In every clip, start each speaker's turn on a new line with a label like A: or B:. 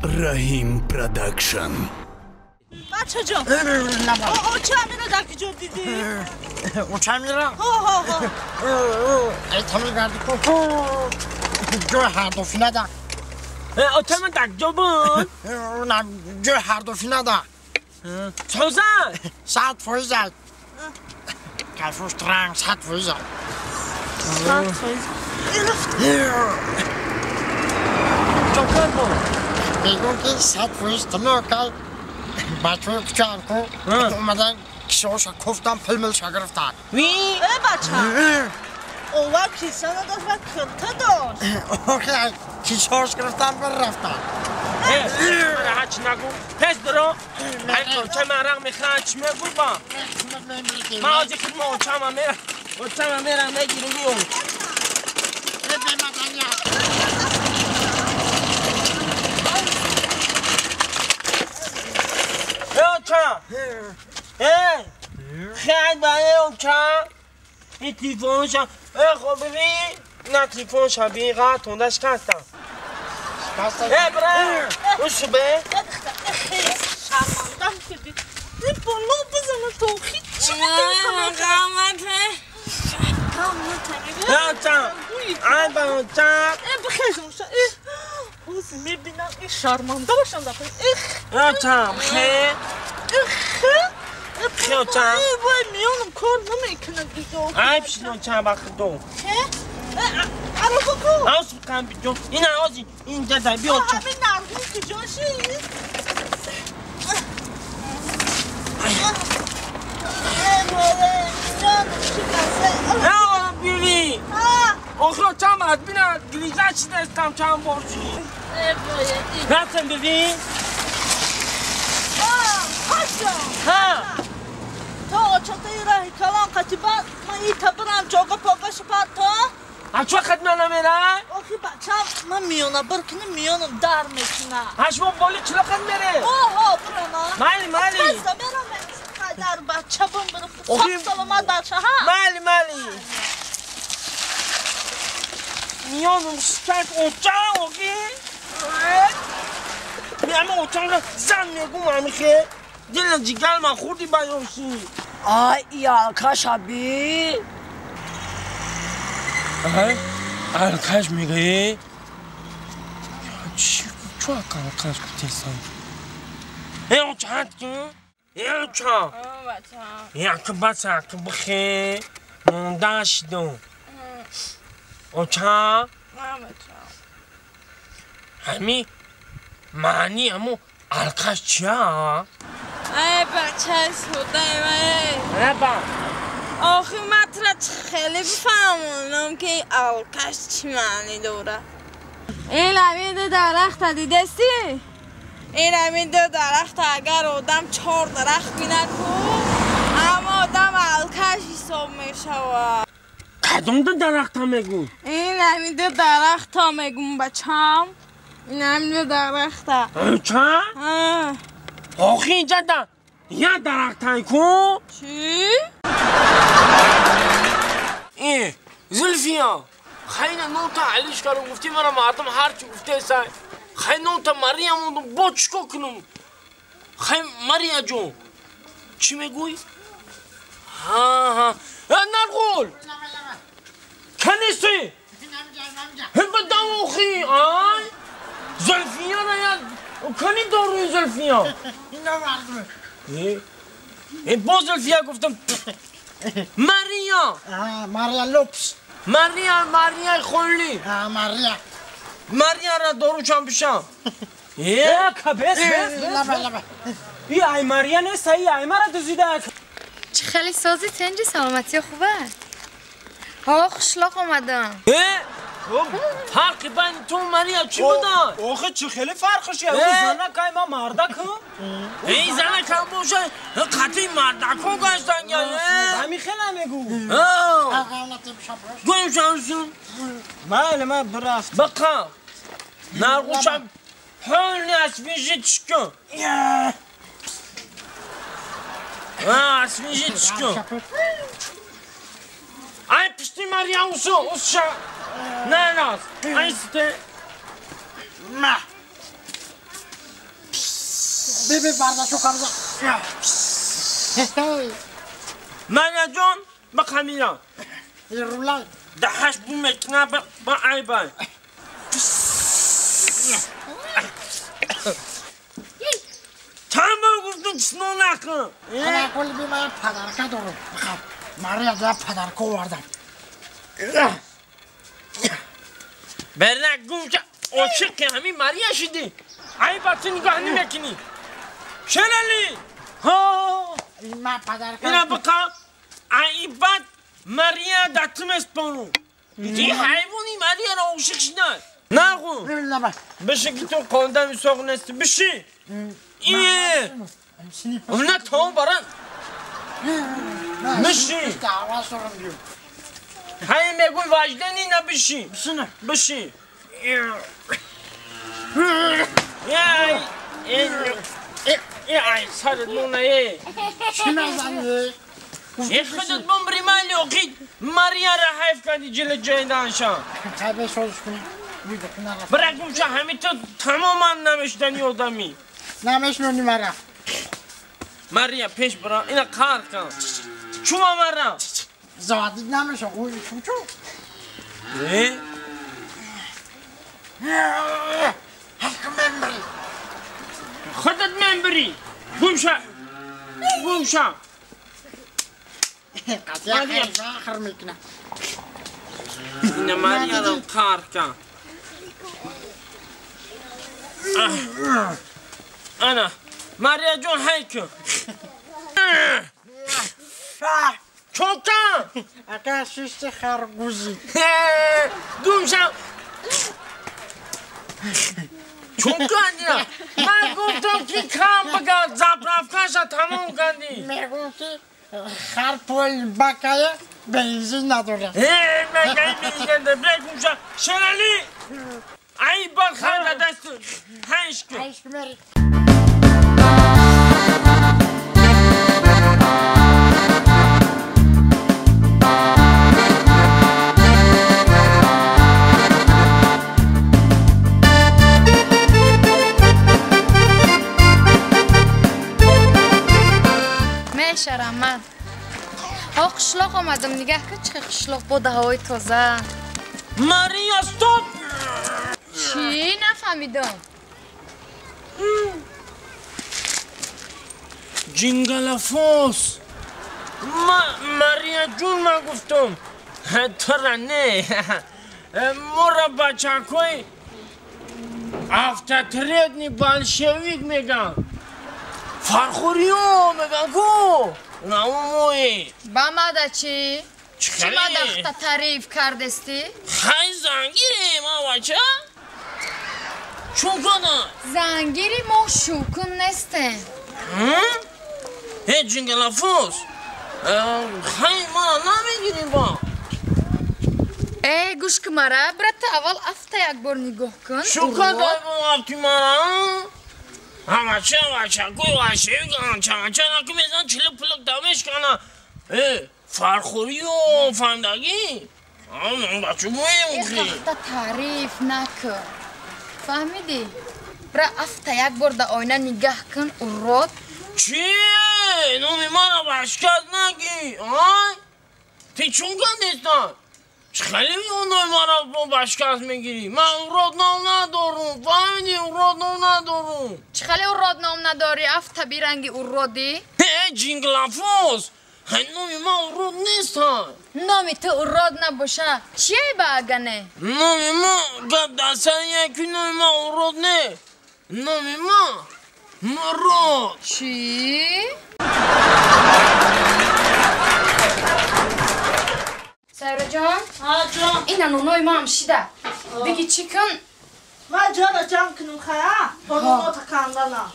A: Раҳим Продакшн.
B: Бача ҷон, оча Амира дар куҷо дидӣ?
C: Оча Амира?
B: Ҳо.
C: Ай тамир гарди ку. Ҷои ҳардофина да.
D: Оча ман дар куҷо буд?
C: На, ҷои ҳардофина да.
D: Созан?
C: 100%. Кайфуш транг 100%.
B: 100%.
D: Чокар буд?
C: Мегӯм ки 100% тамокай. Бачаҳои кучаам ку омадан кишоша кофтан пилмилша гирифтан.
D: Ви?
B: Э бача, овар киса надошт ва кирта дошт.
C: Охи кишош гирифтан бир рафтан.
D: Мара ҳач нагӯ. Тез биро. Ай оча ман арақ мехӯрам, чӣ мегӯй ба? Ман ҳозир худма очама мерам. Очама мерам мегирам миём. Оча! Э! Хай ба э оча! Ин телефонша. Э хоб бибин. На телефонша бин ға тонда шикастам. Э бра! Уш бе!
B: Шармандам шудӣ. Ин боло бизана то ҳичи
E: Ғамат.
D: Оча! Ай ба оча!
B: Э бихезм ша. Э ҳозир мебинам ин шарманда бошам дар эх.
D: Оча, хе.
B: Эх.
D: Хе оча.
B: Э вой миёнам кор намекунад дига.
D: Ай пишин оча ба худо.
B: Хе? Э ароба ку.
D: Ҳавс кам биҷон. Ина ҳозир инҷа дай биё оча.
B: Ҳамин нарғун куҷоши? Э море ҷонам шикаста.
D: Э биби. Охир оча мад бина гриза шидастам чанд бор шид.
B: Э вой.
D: Рафтем бибин.
B: Ҳаҷон.
D: Ҳа.
B: То очатаи раҳи калон қатиба ман ита бирам ҷога погаша парто.
D: А чо қад ман намерай?
B: Охи бачам ман миёна бир кунам миёнам дар мекуна.
D: Ҳа шумо боли чило қад мере?
B: Оҳо бирама.
D: Майли майли.
B: Паста мерам қадар бача бум бирам. Сог саломат бача ҳа.
D: Майли майли. Миёнам шикаст оча охи. Миама очанга зан мегум амихе. Дила ҷигар ман хурди баёши.
F: Ай алкаш аби.
D: Ай алкаш мегӯӣ? Чӣ чо алкаш гуфтесан? Э оча ки? Э оча.
E: Бача.
D: Як бача ки бихе монда шидам. Оча?
E: Бача.
D: Ҳами маъни ҳамо алкаш чия?
E: Ай бача судай май.
D: Ба.
E: Охи ман тура хеле бифаҳмонам ки алкаш чӣ маъни дорад. Ин ҳамин ду дарахта дидастӣ? Ин ҳамин ду дарахта агар одам 4 дарахт бинад ку, аммо одам алкаш ҳисоб мешавад.
D: Кадом ду дарахта мегӯ?
E: Ин ҳамин ду дарахта мегӯм бачам. Ин ҳамин ду дарахта.
D: Ча? Охи инҷа да як дарахтай ку?
E: Чӣ?
D: Э, Зулфия, хайна нота алиш карам гуфти мара мардум ҳарчи гуфтесай. Хай нота Мария мондум, бо чӣ кор кунам? Хай Мария ҷон, чӣ мегӯй? Ҳа, ҳа. Э, Нарғул! Канисти? Ҳе охи, ай? Зулфия ра як кани доруи Зулфия? Э, бо Зулфия гуфтам. Мария!
C: Мария Лопс.
D: Мария, Мария Холли.
C: Мария.
D: Мария ра доручам бишам.
G: Э, кабес, бес,
C: бес.
G: И ай Мария нест, ай ай мара дузида.
H: Чӣ хеле сози тенҷи саломатӣ хуб аст? Ҳо, хушлоқ омадам.
D: Э, фарқи байни ту Мария чӣ буда?
G: Охи чӣ хеле фарқш я? Ӯ занак ай ма мардак.
D: Эй занак боша, қатъи мардако гаштан я.
G: Ҳами хела мегӯ.
D: Гӯем шансун.
G: Майли ма бирафт.
D: Бақа. Нарғушам ҳолни освежить кун. Освежить кун. Ай пишти Мария усу, усша. На нас. Ай сте.
C: Ма. Биби бардашу камза.
D: Мария ҷон ба қамила.
C: Ирулай.
D: Дахаш бу мекна ба айбай. Чанд бор гуфтум чисно накун.
C: Ана коли би ман падарка дорум. Мария да падарка овардам.
D: Бернак гумша ошиқи ҳамин Мария шидӣ. Айба ту нигоҳ намекунӣ. Шерали! Ҳо!
C: Ман падарка.
D: Ина биқа айбат Мария да ту меспорум. Ди ҳайвони Марияро ошиқ шида. Нағу. Биши ки ту қонда мисоқ нести. Биши. Ие! На то баран. Биши. Ҳай мегӯй ваҷдани на биши. Биши. Яй! Ай, сарат мона е.
C: Чӣ мезанӣ?
D: Е худат бумбри мали оқид Марияра ҳайф кардӣ ҷили ҷойданша.
C: Хайбе созш кунӣ.
D: Бирак гумша ҳами ту тамоман намешдани одамӣ.
C: Намешнони мара.
D: Мария пеш бира, ина қар кан. Чума мара?
C: Завадид намеша, ой чу.
D: Е?
C: Ҳақ мембри.
D: Худат мембри. Гумша. Гумша.
C: Қатия захр мекунад.
D: Ина Марияро қар кан. Ана, Мария ҷон ҳай кун. Чокан!
C: Ака шишти харгузӣ.
D: Гумша. Чокан ина. Ман гуфтам ки кам бигар заправкаша тамом кардӣ.
C: Мегӯм ки хар пул бакая бензин надорад.
D: Мегай бензин надорад. Бира гумша. Шерали! Ай бар хар даст. Ҳайш кун.
C: Ҳайш кун мери.
H: Шарамат. Ҳо қишлоқ омадам, нигаҳ кун чӣ қишлоқ бо ҳавои тоза.
D: Мария, стоп!
H: Чӣ нафаҳмидам?
D: Ҷингалафос. Мария ҷун ман гуфтам. Тура не. Моро бачакҳои автотрядни болшевик меган. Фархуриё меган ку. Наумои.
H: Ба мада чӣ? Чӣ мадахта тариф кардестӣ?
D: Хай зангирем, авача. Чун кана?
H: Зангири мо шукун нестем.
D: Э, ҷингалафос. Хай мана намегирим ба.
H: Э, гӯш кун мара, брата аввал афта як бор нигоҳ кун.
D: Шукун афти мара? Авача, авача, гӯй вашевик, анча, анча, наку мезан чилик пулик дамешкана. Э, фархуриё, фаҳмдагӣ? Бачу моем охи.
H: Э, тариф накун. Фаҳмидӣ? Бра афта як бор да оина нигаҳ кун, урод.
D: Чӣ? Номи мара башкат нагӣ, ай? Ти чун кандестан? Чӣ хеле номи мара башкат мегирӣ? Ман урод ном надорум, фаҳмидӣ? Урод ном надорум.
H: Чӣ хеле урод ном надорӣ? Афта биранги уродӣ?
D: Э, ҷинглафос! Номи ман урод нест.
H: Номи ту урод набоша. Чие ба агане?
D: Номи ман гап дар сари яки номи ман урод не. Номи ман Мурод.
H: Чӣ? Сайраҷон?
B: Ҳа, ҷон.
H: Ина нонои маам шида. Биги чӣ кун?
B: Ман ҷора ҷамъ кунум хая? Бо нонота канданам.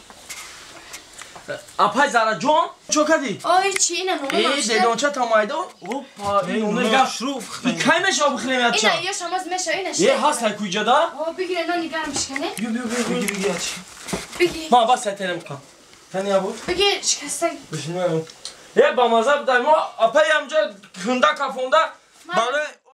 I: Апай Зараҷон, чо кардӣ?
H: Ой, чӣ ина ноно
I: Э, дедонча та майдон. Опа, ин ноно гап шуруф. Кай мешава бихӯрем яча?
H: Ина ё шамоз мешава, ина
I: Е, ҳаст ай куҷада?
H: О, бигире нони гарм шикане.
I: Бю, бю, бю, биги, биги ячи.
H: Биги.
I: Ма бас сайтенем кам. Тани абу?
H: Биги, шикаста.
I: Бишинем. Е, ба маза будай мо апай амҷа хунда кафонда барои